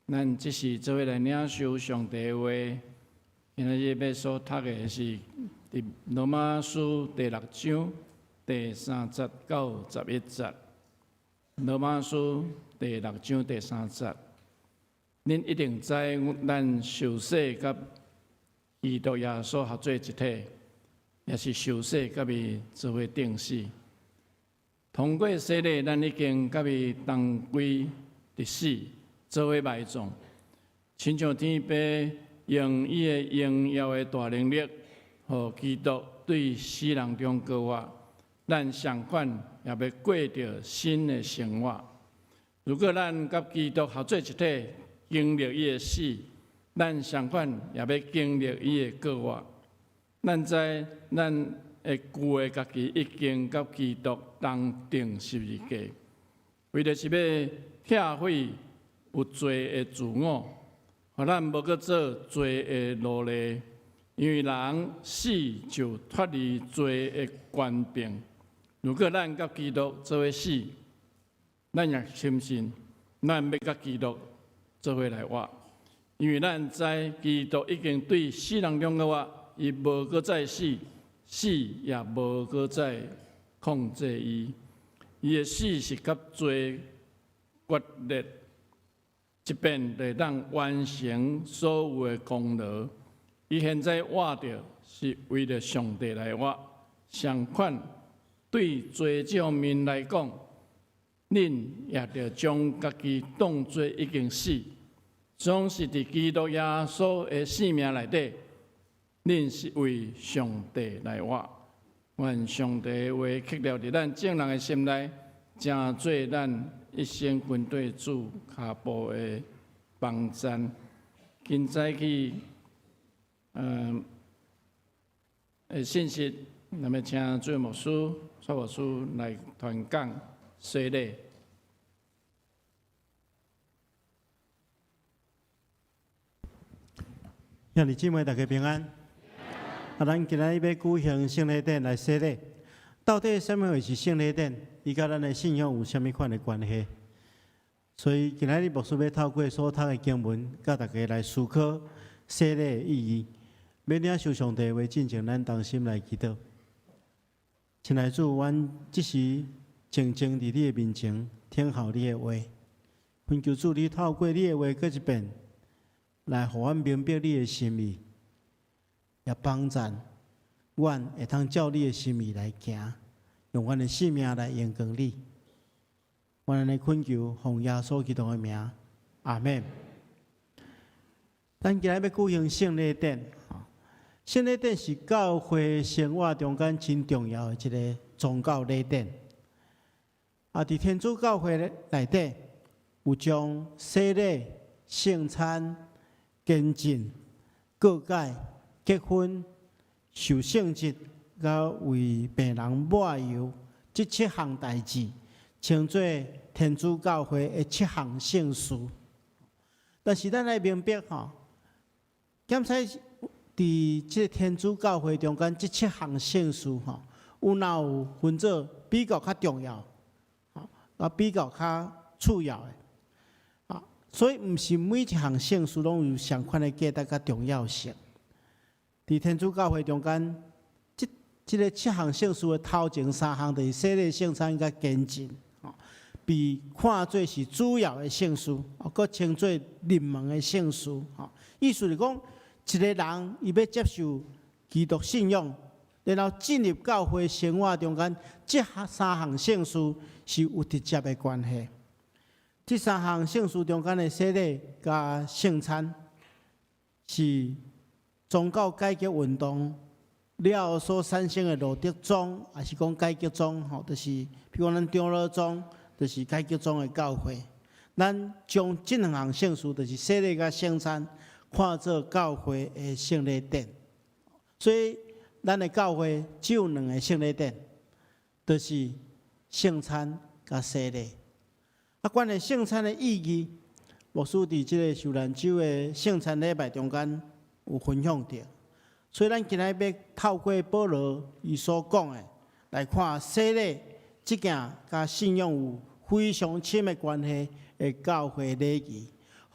咱這是做伙來領受上帝的話。今仔日欲所讀的是佇羅馬書第六章第三節到十一節。羅馬書第六章第三節，恁一定知咱受洗佮基督耶穌合做一體，也是受洗佮伊做伙釘死。通過洗禮，咱已經佮伊同歸佇死，做伙埋葬，親像天父用伊的榮耀的大能力，予基督對死人中復活，咱相款也欲過著新的生活。如果咱佮基督合做一體，經歷伊的死，咱相款也欲經歷伊的復活。咱知咱的舊的家己已經佮基督同釘十字架，為著是欲拆毀有罪的自我，予咱無閣做罪的奴隸。因為人死就脫離罪的權柄。如果咱佮基督做伙死，咱也深信咱欲佮基督做伙來活，因為咱知基督已經對死人中復活，伊無閣再死，死也無閣再控制伊。伊的死是佮罪決裂，一遍就會當完成所有的功勞。伊現在活著是為著上帝來活，相款對罪這方面來講，恁也著將家己當做已經死，總是佇基督耶穌的性命內底，恁是為上帝來活。願上帝的話刻著佇咱眾人的心內，成做咱一生跟綴主跤步的幫贊。今早起，的信息，咱欲請主牧師、蔡牧師來傳講洗禮。兄弟姊妹，大家平安。啊，咱今仔日欲舉行聖禮典來洗禮。到底啥物貨是聖禮典？伊佮咱的信仰有啥物款的關係？所以今仔日牧師欲透過所讀的經文，佮大家來思考洗禮的意義。欲領受上帝的話進前，咱同心來祈禱。親愛的主，阮這時靜靜佇你的面前，聽候你的話。懇求主，你透過你的話，閣一遍來予阮明白你的心意，也幫贊阮會當照你的心意來行，用阮的性命來榮光你。阮按呢懇求，奉耶穌基督的名，阿們。咱今仔日欲舉行聖禮典，聖禮典是教會生活中間真重要的一个宗教禮典。啊，佇天主教會內底，有將洗禮、聖餐、堅振、告解、結婚、受聖職，佮為病人抹油，這七項代誌，稱做天主教會的七項聖事。但是咱愛明白吼，檢採佇這个天主教會中間，這七項聖事吼，有若有分做比較較重要，吼，啊比較較次要的，啊，所以毋是每一項聖事攏有相仝的價值佮重要性。佇天主教會中間，這個七項聖事的頭前三項，就是洗禮、聖餐佮堅振，吼，被看做是主要的聖事，閣稱做入門的聖事，吼。意思是講，一个人伊欲接受基督信仰，然後進入教會生活中間，這三項聖事是有直接的關係。這三項聖事中間的洗禮佮聖餐，是宗教改革運動了後所產生的路德宗，抑是講改革宗，吼，就是比如講咱長老宗，就是改革宗的教會。咱將這兩項聖事，就是洗禮佮聖餐，看做教會的聖禮典。所以，咱的教會只有兩個聖禮典，就是聖餐佮洗禮。啊，關於聖餐的意義，牧師佇這个受難週的聖餐禮拜中間有分享著。所以，咱今仔日欲透過保羅伊所講的來看洗禮這件佮信仰有非常深的關係的教會禮儀，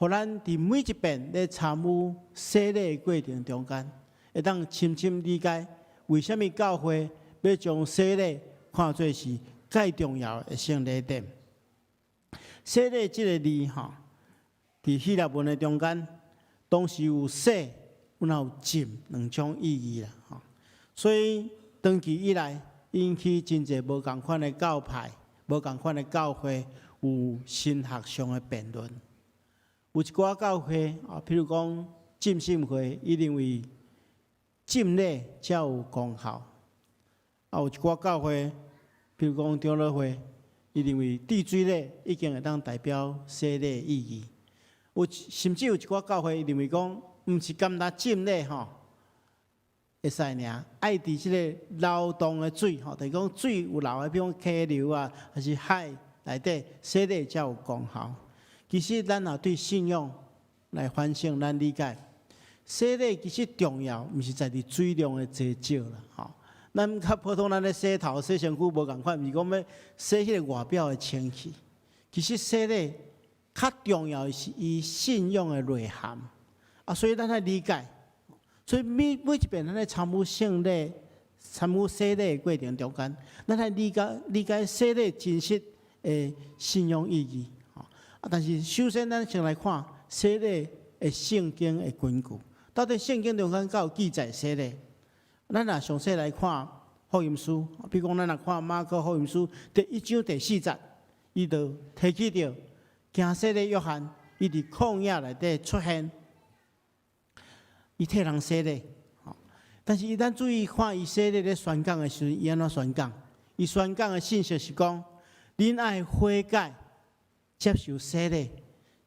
予咱佇每一遍咧參與洗禮的過程中間，會當深深理解為啥物教會欲將洗禮看做是蓋重要的聖禮典。洗禮這个字吼，佇希臘文的中間，當時有洗，有有浸兩種意義啦。吼，所以長期以來引起真濟無仝款的教派、無仝款的教會有神學上的辯論。有一寡教會啊，譬如講浸信會，伊認為浸禮才有功效；啊，有一寡教會，譬如講長老會，伊認為滴水禮已經會當代表洗禮的意義。有甚至有一寡教會認為講，毋是干焦浸禮吼會使爾，愛佇這个流動的水吼，就是講水有流的，比如講溪流啊，還是海內底洗禮才有功效。其實咱若對信仰來反省，咱理解洗禮其實重要，毋是在佇水量的濟少啦，吼。咱較普通，咱咧洗頭、洗身軀無仝款，毋是講欲洗彼个外表的清氣。其實洗禮較重要的是伊信仰的內涵啊，所以咱愛理解。所以每每一遍咱咧參與聖禮、參與洗禮的過程中間，咱愛理解理解洗禮真實的信仰意義。啊，但是首先咱先來看洗禮的聖經的根據，到底聖經中間敢有記載洗禮？咱若詳細來看福音書，比如講咱若看馬可福音書第一章第四節，伊就提起著行洗禮約翰，伊佇曠野內底出現，伊替人洗禮。但是伊咱注意看伊洗禮咧宣講的時陣，伊按怎宣講？伊宣講的信息是講，恁愛悔改，接受洗禮，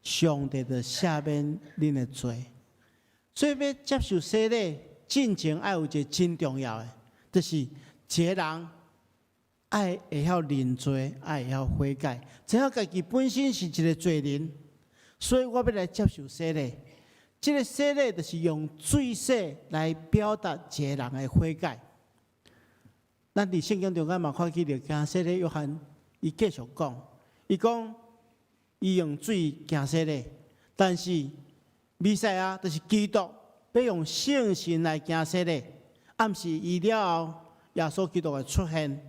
上帝就赦免恁的罪。所以欲接受洗禮，進前愛有一個真重要的，就是一个人愛會曉認罪，愛會曉悔改，知影家己本身是一个罪人，所以我欲來接受洗禮。這个洗禮就是用水洗來表達一个人的悔改。咱佇聖經中間嘛看見著行洗禮約翰，伊繼續講，伊講伊用水行洗禮，但是彌賽亞就是基督，欲用聖神來行洗禮，暗示伊了後耶穌基督的出現，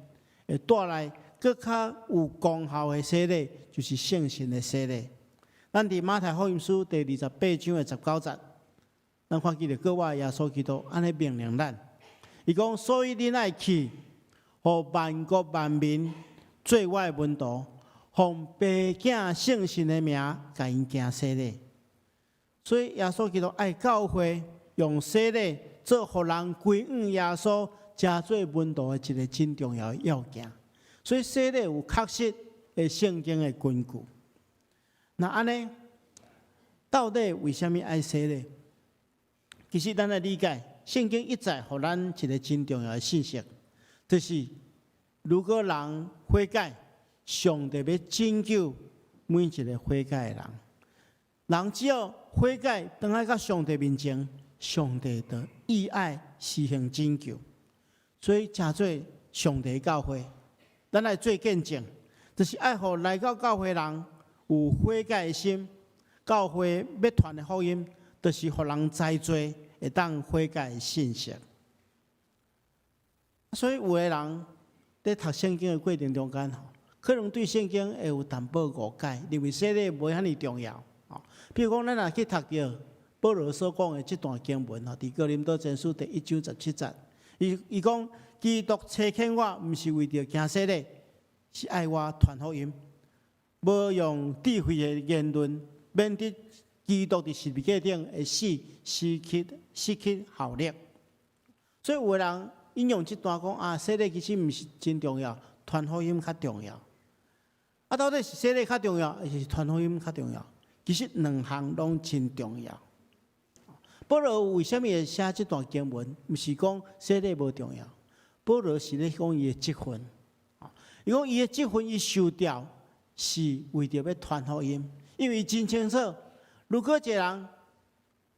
會帶來閣較有功效的洗禮，就是聖神的洗禮。咱佇馬太福音書第二十八章的十九節，咱看見著閣我耶穌基督按呢命令咱，伊講：所以恁愛去，予萬國萬民做我的門徒，奉父子聖神的名，共𪜶行洗禮。所以耶穌基督愛教會用洗禮做予人歸向耶穌、成做門徒的一个真重要的要件。所以洗禮有確實的聖經的根據。那按呢，到底為啥物愛洗禮？其實咱來理解，聖經一再予咱一个真重要的信息，就是如果人悔改，上帝欲拯救每一个悔改的人。人只要悔改，轉來到上帝面前，上帝就以愛施行拯救。所以，成做上帝教會，咱來做見證，就是愛予來到教會人有悔改的心。教會欲傳的福音，就是予人知罪，會當悔改的信息。所以，有的人佇讀聖經的過程中間，可能對聖經會有淡薄誤解，認為洗禮無遐爾重要。比如講，咱若去讀著保羅所講的這段經文吼，佇哥林多前書第一章十七節，伊伊講基督差遣我，毋是為著行洗禮，是愛我傳福音，無用智慧的言論，免得基督佇十字架頂的死失去失去效力。所以有的人引用這段講啊，洗禮其實毋是真重要，傳福音較重要。啊，到底是洗禮較重要，還是傳福音較重要？其實兩項攏真重要。保羅為啥物會寫這段經文？毋是講洗禮無重要，保羅是咧講伊的職分。伊講伊的職分，伊受調是為著欲傳福音，因為伊真清楚，如果一个人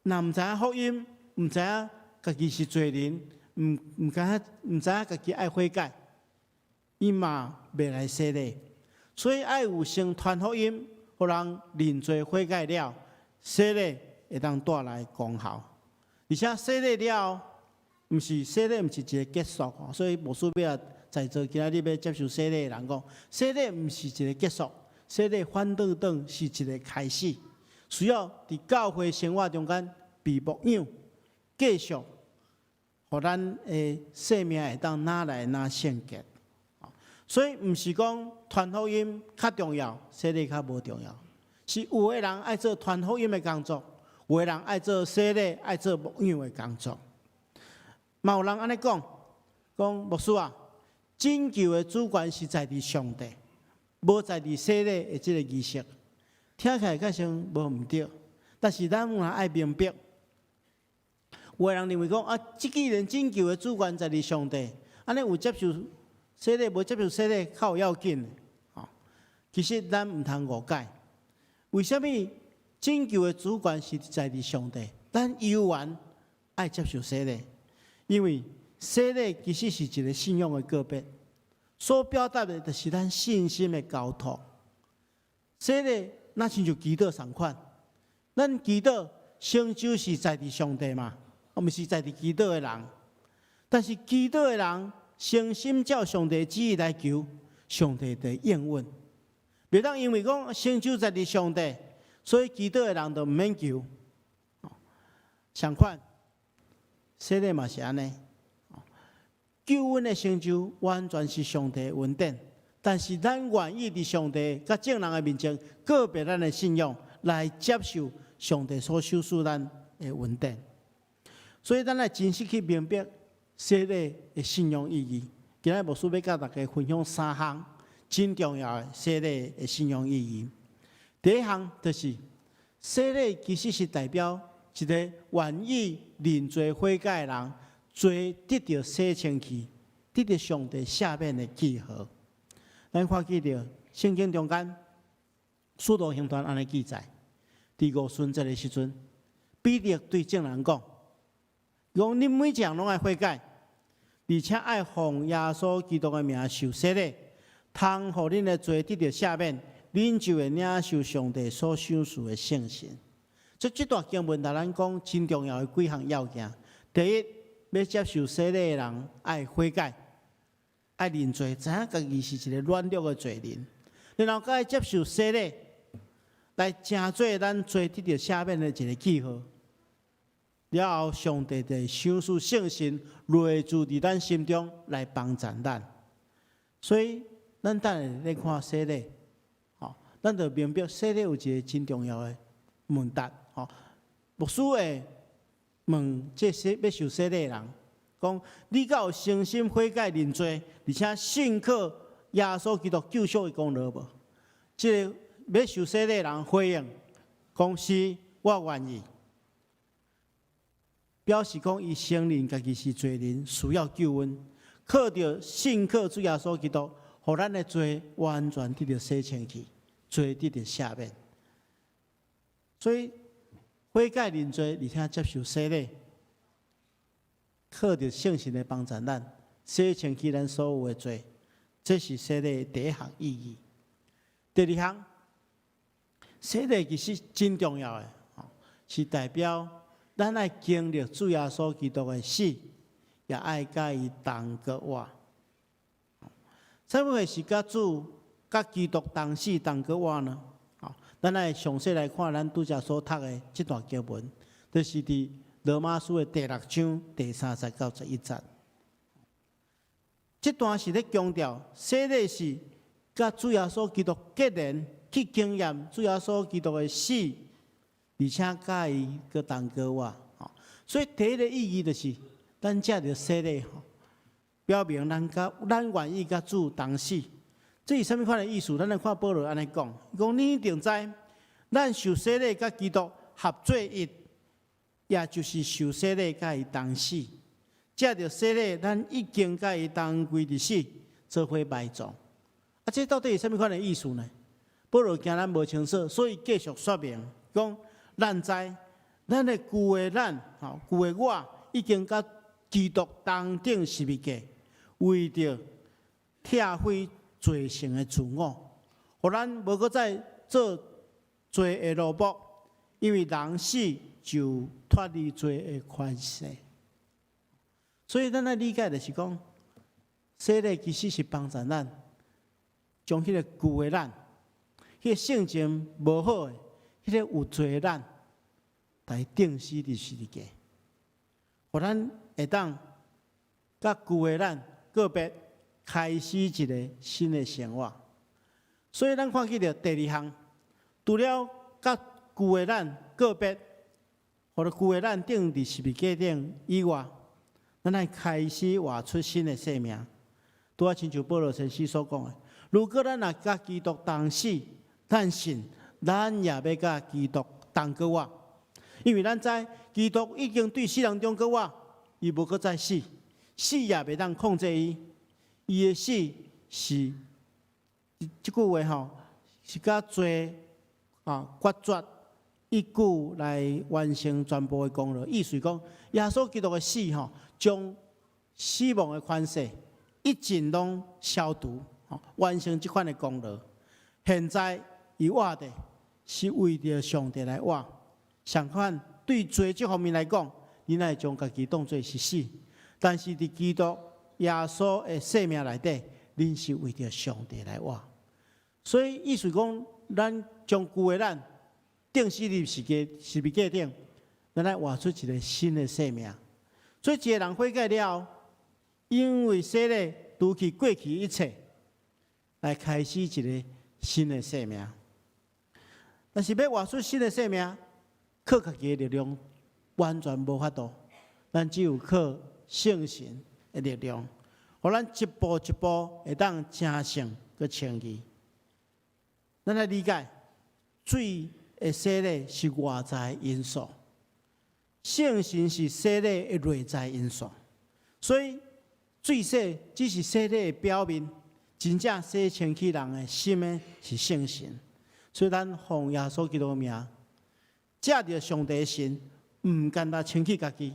若毋知影福音，毋知影家己是罪人，毋毋知影毋知影家己愛悔改，伊嘛袂來洗禮。所以愛有先傳福音，予人認罪悔改了，洗禮會當帶來功效，而且洗禮了後，毋是洗禮，毋是一个結束，所以牧師欲在座今仔日欲接受洗禮的人講，洗禮毋是一个結束，洗禮反轉轉是一个開始，需要佇教會生活中間被牧養，繼續，予咱的生命會當愈來愈聖潔。所以毋是講傳福音較重要，洗禮較無重要，是有的人愛做傳福音的工作，有的人愛做洗禮、愛做牧養的工作。嘛有人按呢講，講牧師啊，拯救的主權是在佇上帝，無在佇洗禮的這个儀式。聽起來較像無毋對，但是咱嘛愛明白，有的人認為講啊，這既然拯救的主權在佇上帝，按呢有接受洗禮無接受洗禮較有要緊。吼，其實咱毋通誤解，為啥物拯救的主權是在佇上帝？咱猶原愛接受洗禮，因為洗禮其實是一个信仰的告別，所表達的就是咱信心的交託。洗禮若親像祈禱仝款，咱祈禱成就是在佇上帝嘛，毋是在佇祈禱的人。但是祈禱的人誠心照上帝旨意來求，上帝就會應允。袂當因為講成就在佇上帝，所以祈禱的人就毋免求。相款，洗禮嘛是按呢。救恩的成就完全是上帝的恩典，但是咱願意佇上帝佮眾人的面前告別咱的信仰，來接受上帝所賞賜咱的恩典。所以，咱愛真實去明白洗禮的信仰意義。今仔日牧師欲佮大家分享三項真重要的洗禮的信仰意義。第一項就是洗禮其實是代表一个願意認罪悔改的人，罪得著洗清去，得著上帝赦免的記號。咱看見著聖經中間，使徒行傳按呢記載，佇五旬節的時陣，彼得對眾人講：講恁每一人攏愛悔改，而且愛奉耶穌基督的名受洗禮，通予恁的罪得著赦免，恁就會領受上帝所賞賜的聖神。這這段經文共咱講真重要的幾項要件。第一，欲接受洗禮的人愛悔改，愛認罪，知影家己是一个軟弱的罪人，然後閣愛接受洗禮，來成做咱罪得著赦免的一个記號。了後，上帝就會賞賜聖神內住佇咱心中來幫助咱。所以，咱等下咧看洗禮，吼，咱就明白洗禮有一个真重要的問答，吼。牧師會問這些欲受洗禮的人，講你敢有誠心悔改認罪，而且信靠耶穌基督救贖的功勞無？這个欲受洗禮的人回應講是，我願意。表示講伊承認家己是罪人，需要救恩，靠著信靠主耶穌基督，予咱的罪完全得著洗清去，罪得著赦免。所以悔改認罪，而且接受洗禮，靠著聖神的幫助咱，洗清去咱所有的罪，這是洗禮的第一項意義。第二項，洗禮其實真重要的，是代表咱愛經歷主耶穌基督的死，也愛佮伊同閣活。啥物會是佮主、佮基督同死同閣活呢？咱來詳細來看咱拄才所讀的這段經文，就是佇羅馬書的第六章第三節到十一節。這段是咧強調，洗禮是佮主耶穌基督結連，去經驗主耶穌基督的死，而且佮伊閣同閣活。所以第一个意義就是，咱藉著洗禮，表明咱佮咱願意佮主同死。這是啥物款的意思？咱來看保羅按呢講，講你一定知，咱受洗禮佮基督合做一，也就是受洗禮佮伊同死。藉著洗禮，咱已經佮伊同歸佇死，做伙埋葬。啊，這到底是啥物款的意思呢？保羅驚咱無清楚，所以繼續說明，講咱知，咱的舊的咱，吼舊的我，已經佮基督同釘十字架，為著拆毀罪性的自我，予咱無閣再做罪的奴僕，因為人死就脫離罪的權勢。所以咱來理解就是講，洗禮其實是幫助咱將彼個舊的咱，彼個性情無好的，彼個有罪的咱，來釘死佇十字架，予咱會當佮舊的咱告別，開始一個新的生活。所以咱看見著第二項，除了佮舊的咱告別，予舊的咱釘佇十字架頂以外，咱愛開始活出新的生命。拄仔親像保羅先生所講的，如果咱若佮基督同死，咱信咱也欲佮基督同閣活，因為咱知基督已經對死人中閣活，伊無閣再死，死也袂當控制伊。伊的死是這句話吼，是佮罪啊決絕，一句來完成全部的功勞。意思講，耶穌基督的死吼，將死亡的權勢一盡攏消除，完成這款的功勞。現在伊活的是為著上帝來活。相反，對罪這方面來講，你若會將家己當做是死，但是佇基督耶穌的生命內底，恁是為著上帝來活。所以意思講，咱將舊的咱釘死佇十字架頂，咱來活出一個新的生命。所以一個人悔改了後，因為洗禮除去過去一切，來開始一個新的生命。但是欲活出新的生命，靠家己的力量完全無法度，咱只有靠聖神的力量，予咱一步一步會當成聖閣稱義。咱來理解，水的洗禮是外在因素，聖神是洗禮的內在因素。所以水洗只是洗禮的表面，真正洗清氣人的心的是聖神。所以咱奉耶穌基督的名，藉著上帝的神，毋單單清氣家己，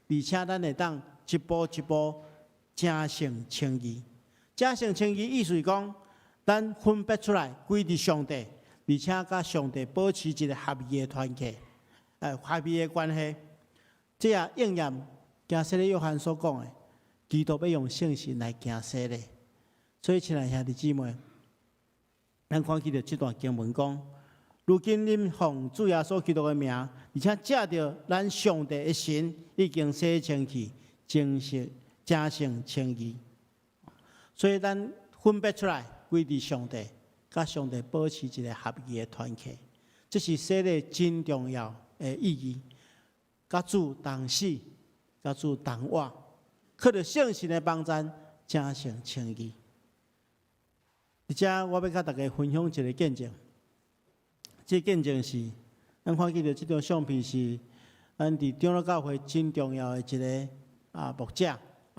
而且咱會當一步一步成聖稱義。成聖稱義意思是講，咱分別出來歸佇上帝，而且佮上帝保持一個合一的團契，合一的關係。這也應驗行洗禮約翰所講的，基督欲用聖神來行洗禮。所以，親愛兄弟姊妹，咱看見著這段經文講，如今恁奉主耶穌基督的名，而且藉著咱上帝的神已經洗清氣，成聖成聖稱義。所以咱分別出來歸佇上帝，佮上帝保持一個合一的團契，這是洗禮真重要的意義。佮主同死，佮主同活，靠著聖神的幫助，成聖稱義。而且我欲佮大家分享一個見證，這個見證是，咱看見著這張相片是咱佇長老教會真重要的一個牧者，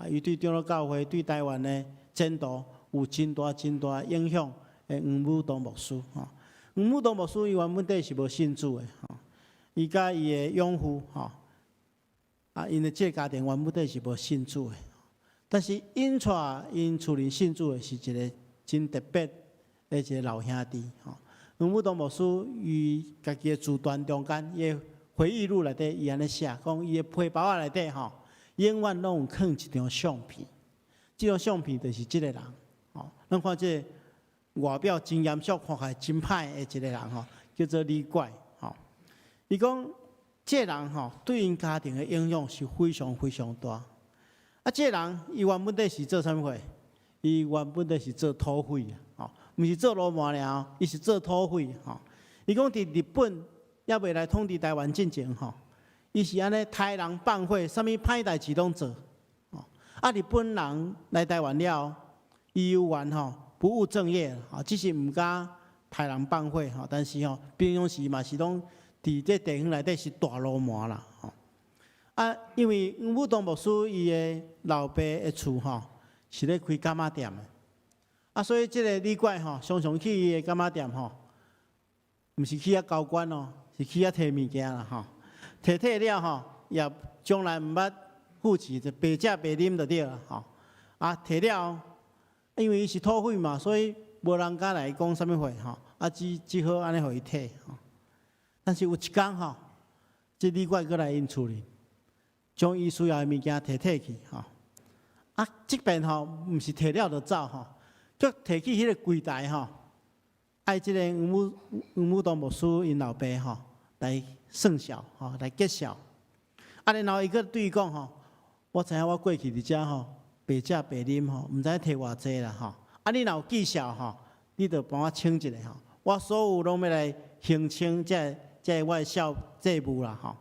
伊對長老教會對台灣的前途有真大真大影響的黃武東牧師吼。黃武東牧師伊原本底是無信主的吼，伊佮伊的養父吼，𪜶的這個家庭原本底是無信主的，但是𪜶帶𪜶厝裡信主的是一個真特別的一個老兄弟吼。黃武東牧師伊家己的自傳中間，伊的回憶錄內底，伊按呢寫，講伊的皮包仔內底吼，永遠攏有囥一張相片。這張相片就是這個人，吼。咱看這個外表真嚴肅，看起來真歹的一個人吼，叫做李怪吼。伊講這個人吼，對𪜶家庭的影響是非常非常大。這個人伊原本底是做啥物貨？伊原本底是做土匪啊，吼，毋是做流氓爾，伊是做土匪吼。伊講佇日本猶未來統治台灣進前吼，伊是按呢殺人放火，啥物歹代誌攏做。日本人來台灣了後，伊猶原吼不務正業，只是毋敢殺人放火吼，但是吼平常時嘛是攏佇這地方內底是大流氓啦吼。因為黃武東牧師伊的老爸的厝吼是咧開柑仔店的，所以這個李怪吼常常去伊的柑仔店吼，毋是去遐交關哦，是去遐提物件啦吼。提提了吼，也從來毋捌付錢，就白食白啉就對啦吼。提了，因為伊是土匪嘛，所以無人敢來講啥物話吼。只好按呢予伊提吼。但是有一工吼，這李怪閣來𪜶厝裡，將伊需要的物件提提去吼。啊，這遍吼，毋是提了就走吼，閣提去彼个櫃台吼，愛這個黃武東牧師𪜶老爸吼來算數吼，來結數。啊，然後伊閣對伊講吼，我知影我過去佇遮吼，白食白啉吼，毋知影提偌濟啦吼。啊，你若有績效吼，你就幫我清一下吼。我所有攏欲來還清這我的債債務啦吼。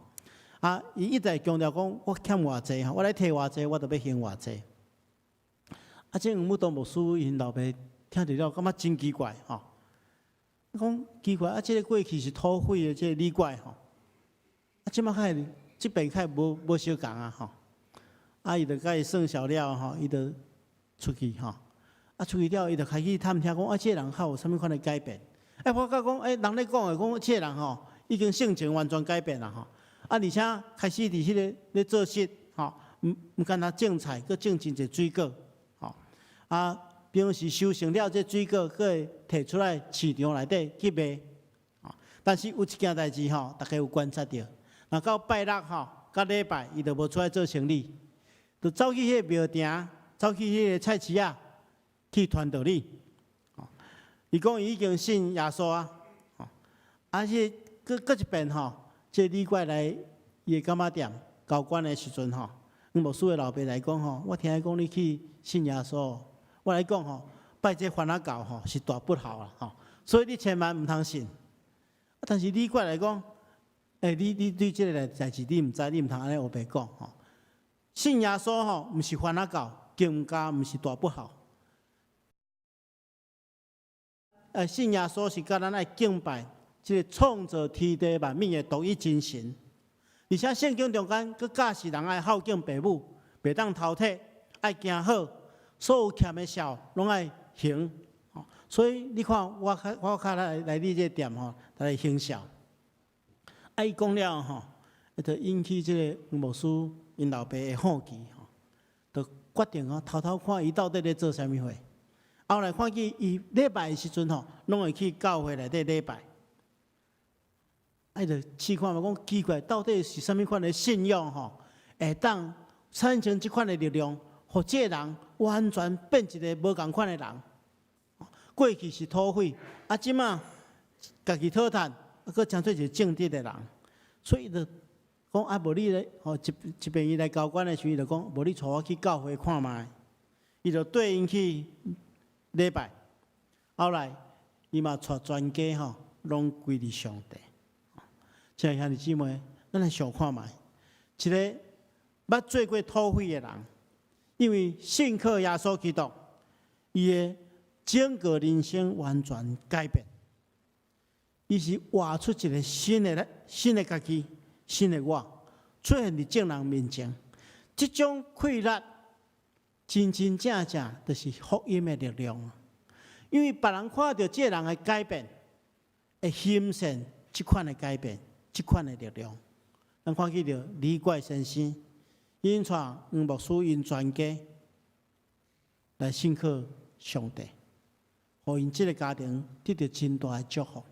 啊，伊一再強調講，我欠偌濟吼，我來提偌濟，我就欲還偌濟。啊，這黃武東牧師𪜶老爸聽著了，感覺真奇怪吼。講奇怪，啊，這個過去是土匪的這個李怪吼，啊，這擺較這邊較無相仝啊吼。啊，伊就共伊算數了吼，伊就出去吼。啊，出去了，伊就開始探聽講，啊，這個人較有啥物款的改變？欸，發覺講，欸，人咧講的講，這個人吼已經性情完全改變啦吼。啊，而且開始佇彼个咧做事吼，毋干焦種菜，閣種真濟水果，吼。啊，平時收成了這水果，閣會提出來市場內底去賣。但是有一件代誌吼，大家有觀察著，若到拜六吼，佮禮拜，伊就無出來做生理，就走去彼个廟埕，走去彼个菜市仔去傳道理。伊講伊已經信耶穌啊，啊是閣一遍吼，這李怪來伊的柑仔店交關的時陣吼，黃牧師的老爸來講吼，我聽伊講你去信耶穌，我來講吼，拜這番仔教吼是大不孝啦吼，所以你千萬毋通信。但是李怪來講，欸，你對這个代誌你毋知，你毋通按呢烏白講吼。信耶穌吼，毋是番仔教，更加毋是大不孝。信耶穌是教咱愛敬拜這个創造天地萬物的獨一真神，而且聖經中間閣教示人愛孝敬爸母，袂當偷提，愛行好，所有欠的數攏愛還。所以你看，我較來你這個店吼來還數。啊，伊講了吼，就引起這个黃牧師𪜶老爸的好奇吼，就決定吼偷偷看伊到底咧做啥物貨。後來看見伊禮拜的時陣吼，攏會去教會內底禮拜。啊，伊就試看覓講奇怪，到底是啥物款的信仰吼，會當產生這款的力量，予這个人完全變一个無仝款的人。過去是土匪，啊，這馬家己討趁，啊，閣成做一个正直的人。所以就講啊，無你咧，吼一一遍伊來交關的時陣，伊就講無你帶我去教會看覓。伊就綴𪜶去禮拜，後來伊嘛帶全家吼，攏歸佇上帝。親愛兄弟姊妹，咱來想看覓，一个捌做過土匪的人，因為信靠耶穌基督，伊的整個人生完全改變。伊是活出一個新的家己，新的我，出現佇眾人面前。這種氣力，真真正正就是福音的力量。因為別人看著這个人的改變，會欣羨這款的改變，這款的力量。咱看見著李怪先生，𪜶帶黃牧師𪜶全家來信靠上帝，予𪜶這个家庭得著真大的祝福。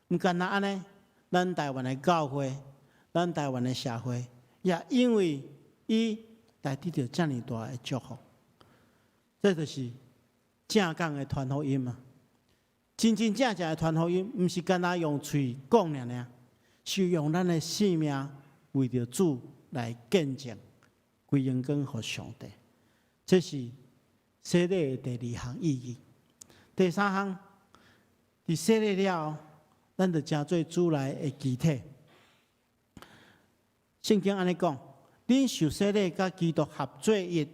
毋干焦按呢，咱台灣的教會，咱台灣的社會，也因為伊來得著遮爾大的祝福。這就是正港的傳福音啊！真真正正的傳福音，毋是干焦用喙講爾爾，是用咱的性命為著主來見證，歸榮光予上帝。這是洗禮的第二項意義。第三項，佇洗禮了後，咱就成做主內的肢體。聖經按呢講：恁受洗禮佮基督合做一，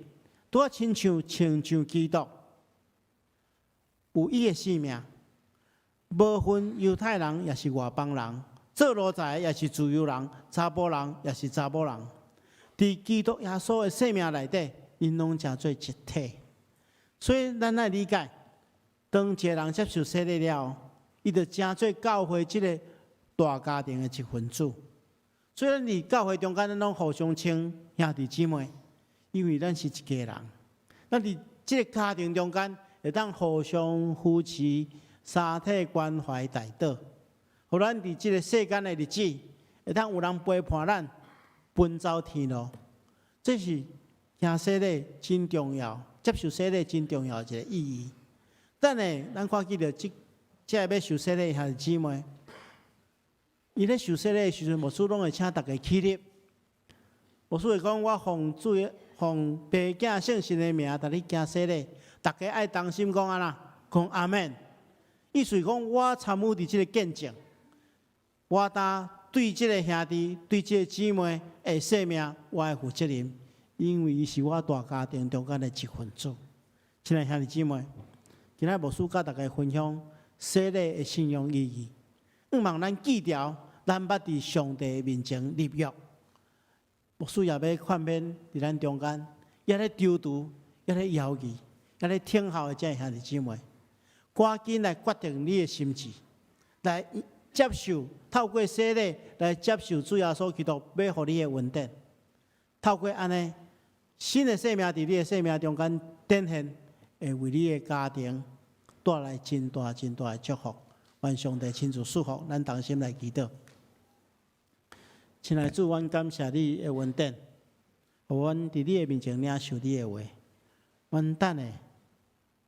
拄仔親像穿上基督，有伊的性命。無分猶太人，抑是外邦人，做奴才抑是自由人，查埔人抑是查某人，佇基督耶穌的生命內底，𪜶攏成做一體。所以咱愛理解，當一個人接受洗禮了後，伊就成做教會這个大家庭的一份子。所以咱佇教會中間，咱攏互相稱兄弟姊妹，因為咱是一家人。咱佇這个家庭中間，會當互相扶持、相體關懷、代禱，予咱佇這个世間的日子，會當有人陪伴咱，奔走天路。這是行洗禮真重要，接受洗禮真重要一个意義。等下，咱看見著這這个欲受洗禮的兄弟姊妹，伊咧受洗禮的時陣，牧師攏會請逐家起立。牧師會講：我奉主、奉父子聖神的名，共你行洗禮。逐家愛同心講按怎？講阿們。意思是講，我參與佇這个見證，我當對這个兄弟、對這个姊妹的生命，我愛負責任，因為伊是我大家庭中間的一份子。親愛兄弟姊妹，今仔牧師佮大家分享洗禮的信仰意義。向望咱記牢，咱捌佇上帝面前立約。牧師也欲勸勉佇咱中間，猶咧躊躇，猶咧猶豫，猶咧等候的這兄弟姊妹，趕緊來決定你的心志，來接受透過洗禮來接受主耶穌基督欲予你的恩典。透過按呢，新的生命佇你的生命中間展現，會為你的家庭帶來真大真大的祝福。願上帝親自賜福，咱同心來祈禱。親愛主，阮感謝你的恩典，予阮佇你的面前領受你的話。阮等下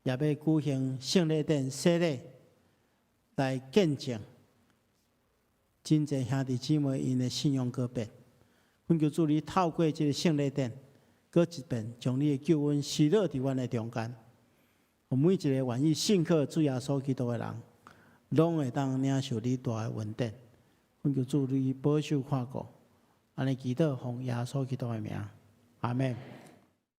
也欲舉行聖禮典洗禮，來見證真濟兄弟姊妹𪜶的信仰改變。懇求主你透過這个聖禮典，閣一遍將你的救恩施落佇阮的中間，予每一个願意信靠主耶穌基督的人，攏會當領受你大的恩典。懇求主你保守看顧，按呢祈禱奉耶穌基督的名，阿們。